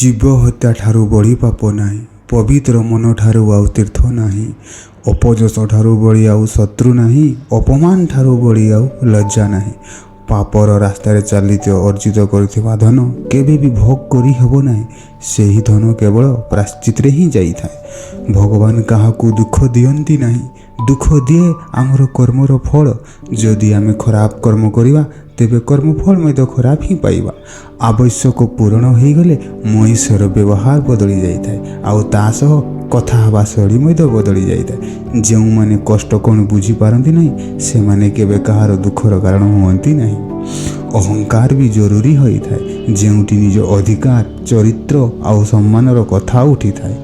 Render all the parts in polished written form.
ଜୀବ ହତ୍ୟା ଠାରୁ ବଳି ପାପ ନାହିଁ। ପବିତ୍ର ମନଠାରୁ ଆଉ ତୀର୍ଥ ନାହିଁ। ଅପଯଶ ଠାରୁ ବଳି ଆଉ ଶତ୍ରୁ ନାହିଁ। ଅପମାନ ଠାରୁ ବଳି ଆଉ ଲଜ୍ଜା ନାହିଁ। ପାପର ରାସ୍ତାରେ ଚାଲି ଅର୍ଜିତ କରିଥିବା ଧନ କେବେ ବି ଭୋଗ କରି ହେବ ନାହିଁ। ସେହି ଧନ କେବଳ ପ୍ରାୟଶ୍ଚିତରେ ହିଁ ଯାଇଥାଏ। ଭଗବାନ କାହାକୁ ଦୁଃଖ ଦିଅନ୍ତି ନାହିଁ। ଦୁଃଖ ଦିଏ ଆମର କର୍ମର ଫଳ। ଯଦି ଆମେ ଖରାପ କର୍ମ କରିବା, ତେବେ କର୍ମଫଳ ମଧ୍ୟ ଖରାପ ହିଁ ପାଇବା। ଆବଶ୍ୟକ ପୂରଣ ହୋଇଗଲେ ମଣିଷର ବ୍ୟବହାର ବଦଳି ଯାଇଥାଏ ଆଉ ତା ସହ କଥା ହେବା ଶୈଳୀ ମଧ୍ୟ ବଦଳି ଯାଇଥାଏ। ଯେଉଁମାନେ କଷ୍ଟ କ'ଣ ବୁଝିପାରନ୍ତି ନାହିଁ, ସେମାନେ କେବେ କାହାର ଦୁଃଖର କାରଣ ହୁଅନ୍ତି ନାହିଁ। ଅହଙ୍କାର ବି ଜରୁରୀ ହୋଇଥାଏ, ଯେଉଁଠି ନିଜ ଅଧିକାର, ଚରିତ୍ର ଆଉ ସମ୍ମାନର କଥା ଉଠିଥାଏ।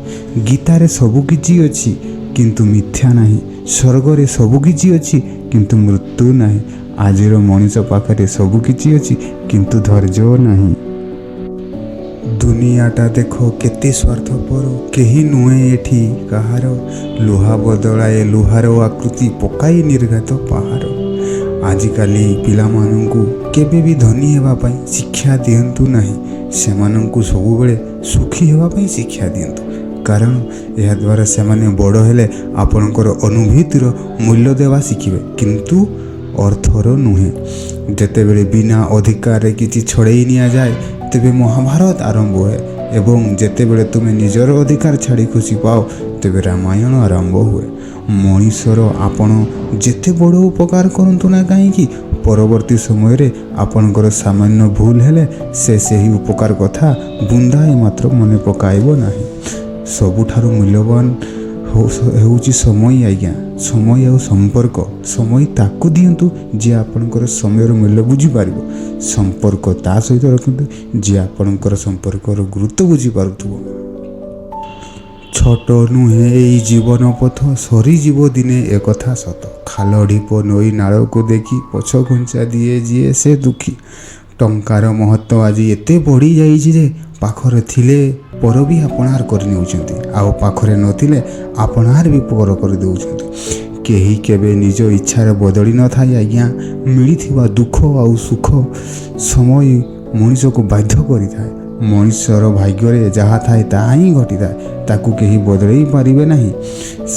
ଗୀତାରେ ସବୁ କିଛି ଅଛି, କିନ୍ତୁ ମିଥ୍ୟା ନାହିଁ। ସ୍ୱର୍ଗରେ ସବୁ କିଛି ଅଛି, କିନ୍ତୁ ମୃତ୍ୟୁ ନାହିଁ। ଆଜିର ମଣିଷ ପାଖରେ ସବୁ କିଛି ଅଛି, କିନ୍ତୁ ଧୈର୍ଯ୍ୟ ନାହିଁ। ଦୁନିଆଟା ଦେଖ କେତେ ସ୍ୱାର୍ଥପର, କେହି ନୁହେଁ ଏଠି କାହାର। ଲୁହା ବଦଳାଏ ଲୁହାର ଆକୃତି, ପକାଇ ନିର୍ଘାତ ପାହାର। ଆଜିକାଲି ପିଲାମାନଙ୍କୁ କେବେ ବି ଧନୀ ହେବା ପାଇଁ ଶିକ୍ଷା ଦିଅନ୍ତୁ ନାହିଁ। ସେମାନଙ୍କୁ ସବୁବେଳେ ସୁଖୀ ହେବା ପାଇଁ ଶିକ୍ଷା ଦିଅନ୍ତୁ, କାରଣ ଏହାଦ୍ୱାରା ସେମାନେ ବଡ଼ ହେଲେ ଆପଣଙ୍କର ଅନୁଭୂତିର ମୂଲ୍ୟ ଦେବା ଶିଖିବେ, କିନ୍ତୁ ଅର୍ଥର ନୁହେଁ। ଯେତେବେଳେ ବିନା ଅଧିକାରରେ କିଛି ଛଡ଼େଇ ନିଆଯାଏ, ତେବେ ମହାଭାରତ ଆରମ୍ଭ ହୁଏ ଏବଂ ଯେତେବେଳେ ତୁମେ ନିଜର ଅଧିକାର ଛାଡ଼ି ଖୁସି ପାଅ, ତେବେ ରାମାୟଣ ଆରମ୍ଭ ହୁଏ। ମଣିଷର ଆପଣ ଯେତେ ବଡ଼ ଉପକାର କରନ୍ତୁ ନା କାହିଁକି, ପରବର୍ତ୍ତୀ ସମୟରେ ଆପଣଙ୍କର ସାମାନ୍ୟ ଭୁଲ ହେଲେ ସେ ସେହି ଉପକାର କଥା ବୁନ୍ଦାଏ ମାତ୍ର ମନେ ପକାଇବ ନାହିଁ। ସବୁଠାରୁ ମୂଲ୍ୟବାନ ହେଉଛି ସମୟ ଆଜ୍ଞା, ସମୟ ଆଉ ସମ୍ପର୍କ। ସମୟ ତାକୁ ଦିଅନ୍ତୁ, ଯିଏ ଆପଣଙ୍କର ସମୟର ମୂଲ୍ୟ ବୁଝିପାରିବ। ସମ୍ପର୍କ ତା ସହିତ ରଖନ୍ତୁ, ଯିଏ ଆପଣଙ୍କର ସମ୍ପର୍କର ଗୁରୁତ୍ୱ ବୁଝିପାରୁଥିବ। ଛୋଟ ନୁହେଁ ଏଇ ଜୀବନ ପଥ, ସରିଯିବ ଦିନେ ଏକଥା ସତ। ଖାଲ ଢିପ ନଈ ନାଳକୁ ଦେଖି ପଛ ଘୁଞ୍ଚା ଦିଏ ଯିଏ, ସେ ଦୁଃଖୀ। ଟଙ୍କାର ମହତ୍ଵ ଆଜି ଏତେ ବଢ଼ିଯାଇଛି ଯେ ପାଖରେ ଥିଲେ ପର ବି ଆପଣାର କରିନେଉଛନ୍ତି ଆଉ ପାଖରେ ନଥିଲେ ଆପଣାର ବି ପର କରିଦେଉଛନ୍ତି। କେହି କେବେ ନିଜ ଇଚ୍ଛାରେ ବଦଳି ନଥାଏ ଆଜ୍ଞା। ମିଳିଥିବା ଦୁଃଖ ଆଉ ସୁଖ ସମୟ ମଣିଷକୁ ବାଧ୍ୟ କରିଥାଏ। ମଣିଷର ଭାଗ୍ୟରେ ଯାହା ଥାଏ, ତାହା ହିଁ ଘଟିଥାଏ। ତାକୁ କେହି ବଦଳେଇ ପାରିବେ ନାହିଁ।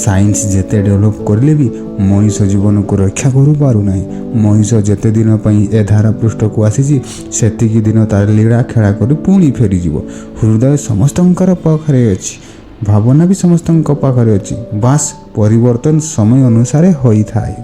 ସାଇନ୍ସ ଯେତେ ଡେଭଲପ୍ କରିଲେ ବି ମଣିଷ ଜୀବନକୁ ରକ୍ଷା କରିପାରୁନାହିଁ। ମଣିଷ ଯେତେ ଦିନ ପାଇଁ ଏ ଧରା ପୃଷ୍ଠକୁ ଆସିଛି, ସେତିକି ଦିନ ତାର ଲୀଳା ଖେଳା କରି ପୁଣି ଫେରିଯିବ। ହୃଦୟ ସମସ୍ତଙ୍କର ପାଖରେ ଅଛି, ଭାବନା ବି ସମସ୍ତଙ୍କ ପାଖରେ ଅଛି, ବାସ୍ ପରିବର୍ତ୍ତନ ସମୟ ଅନୁସାରେ ହୋଇଥାଏ।